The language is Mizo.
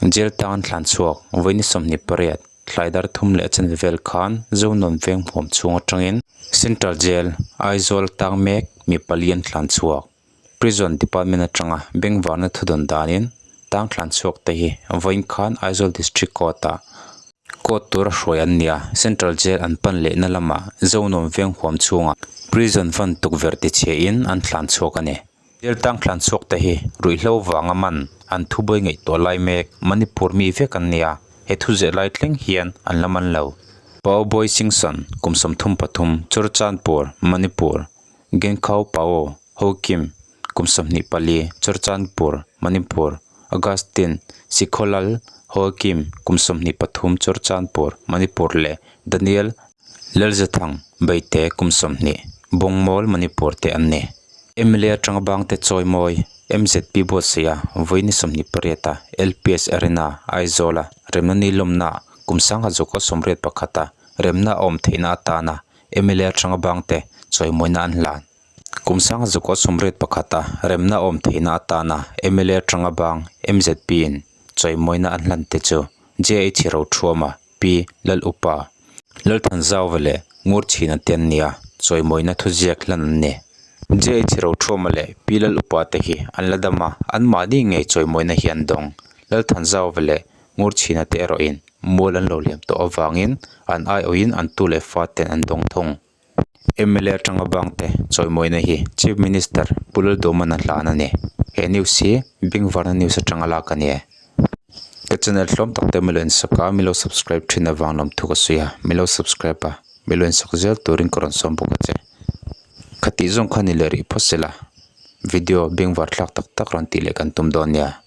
Jail tang an thlan chhuak vawiin 28 tlai dar thum leh a chanve vel khan Zonuam veng hmuam chhung atangin Central Jail Aizawl tang mek mi pali an thlan chhuak. Prison Department atanga bengvarna thudawn danin tang thlan chhuak te hi vawiin khan Aizawl District Court ah court tura hruai an ni a, Central Jail an pan lehna lamah Zonuam veng huam chhungah Prison van tukverh tichhia in an thlan chhuak a ni. Jail tang thlan chhuak te hi ruihhlo vanga man an thubuai ngaihtuah lai mek Manipur mi vek an ni a, he thu zeh lai thleng hian an la man lo. Pao Boy Singson, kum 33, Churachandpur, Manipur, Genkhao Pao Hokim, kum 24, Churachandpur, Manipur, Augustine Sikholal Hokim, kum 23, Churachandpur, Manipur leh Daniel Lalzathang Beite kum 20, Bawngmawl, Manipur te an ni. Mla atanga bangte chawimawi MZP buatsaih a vawiin 28 a LPS Arena, Aizawl a remna ni lawmna kum 1981 a remna a awm theihna atana mla atanga bangte chawimawina an hlan. Kum 1981 a remna a awm theihna atana mla atanga bang MZP in chawimawina an hlan te chu JH Rothuama, Pi Lalupa, Lalthanzauva leh Ngurchhina te an ni a, chawimawina thuziak hlan an ni. JH Rothuama leh Pi Lalupa te hi an la dam a, anmahni ngei chawimawina hi an dawng. Lalthanzauva leh Ngurchhina te erawhin mual an lo liam tawh avangin an aiawhin an tu leh fa ten an dawng thung. Mla atanga bangte chawimawina hi Chief Minister Pu Lalduhman a hlan a ni. He news hi Bengvarna news atanga lak a ni e. Ka channel hlawm tak te milo insak a, milo subscribe thin avang lawm thu ka sawi a, milo subscribe a, milo insak zel turin ka rawn sawm bawk a che. Khatih zawng kha ni leh rih phawt sela, video bengvar thlak tak tak rawn tih leh kan tum dawn nia.